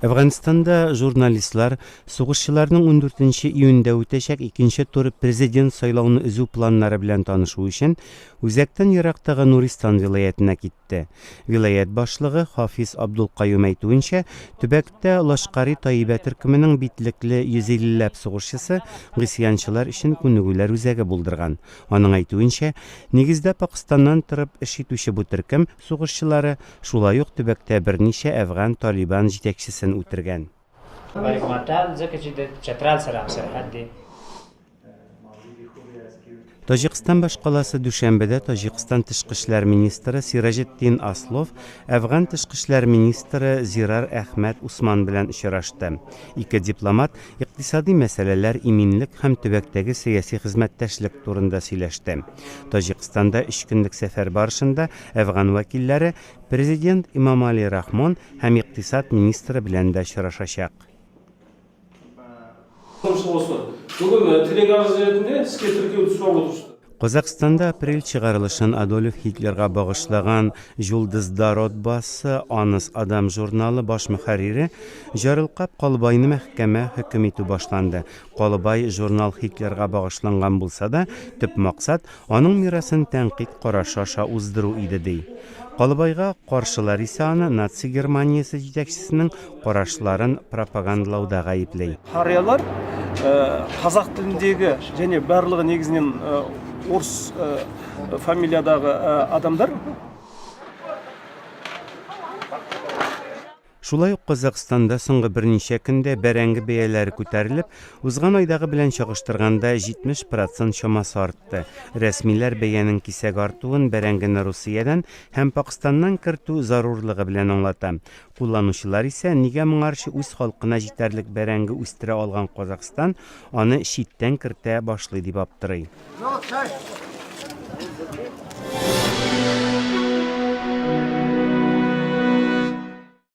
Әфганстанда журналистлар сугышчыларның ундүртенче июньдә үтәчәк икенче тур президент сайлауны өзү планнары белән танышу өчен үзәктән ерактагы Нуристан вилаятенә китте. Вилаять башлыгы Хафиз Абдулкаюм әйтүенчә, төбәктә Лашкари Таибә төркеменең битлекле 150 ләп сугышчысы гыйсъянчылар өчен күнегүләр үзәге булдырган. Аның әйтүенчә, нигездә Пакъстаннан торып эш итүче бу төркем сугышчылары шулай ук төбәктә берничә әфган Талибан җитәкчесен үтергән. Таҗикстан башкаласы Дүшәнбедә Таҗикстан тышкы эшләр министры Сираҗетдин Аслов әфган тышкы эшләр министры Зирар Әхмәт Усман белән очрашты. Ике дипломат икътисади мәсьәләләр, иминлек һәм төбәктәге сәяси хезмәттәшлек турында сөйләште. Таҗикстанда өч көнлек сәфәр барышында Әфган вәкилләре президент Имамали Рахмон һәм икътисад министры белән дә очрашачак. Казакъстанда апрель чыгарылышын Адольф Һитлерга багышлаган Жулдыздар отбасы, Аныс Адам журналы баш мөхәррире Җарылкап Калыбайны мәхкәмә хөкем итү башланды. Калыбай журнал Һитлерга багышланган булса да, төп максат, Аның мирасын тәнкыйть карашы аша уздыру иде, ди. Калыбайга каршылар исә аны наци Германиясе җитәкчесенең карашларын пропагандалауда гаепли. Қариялар қазақ тіліндегі және барлығы негізінен орыс фамилиядағы адамдар. Шулай ук Казакъстанда соңгы берничә көндә бәрәңге бәяләре күтәрелеп, узган айдагы белән чагыштырганда 70 процент чамасы артты. Рәсмиләр бәянең кисәк артуын бәрәңгене Русиядән һәм Пакъстаннан кертү зарурлыгы белән аңлата. Кулланучылар исә, нигә моңарчы үз халкына җитәрлек бәрәңге үстерә алган Казакъстан аны читтән кертә башлый дип аптырый.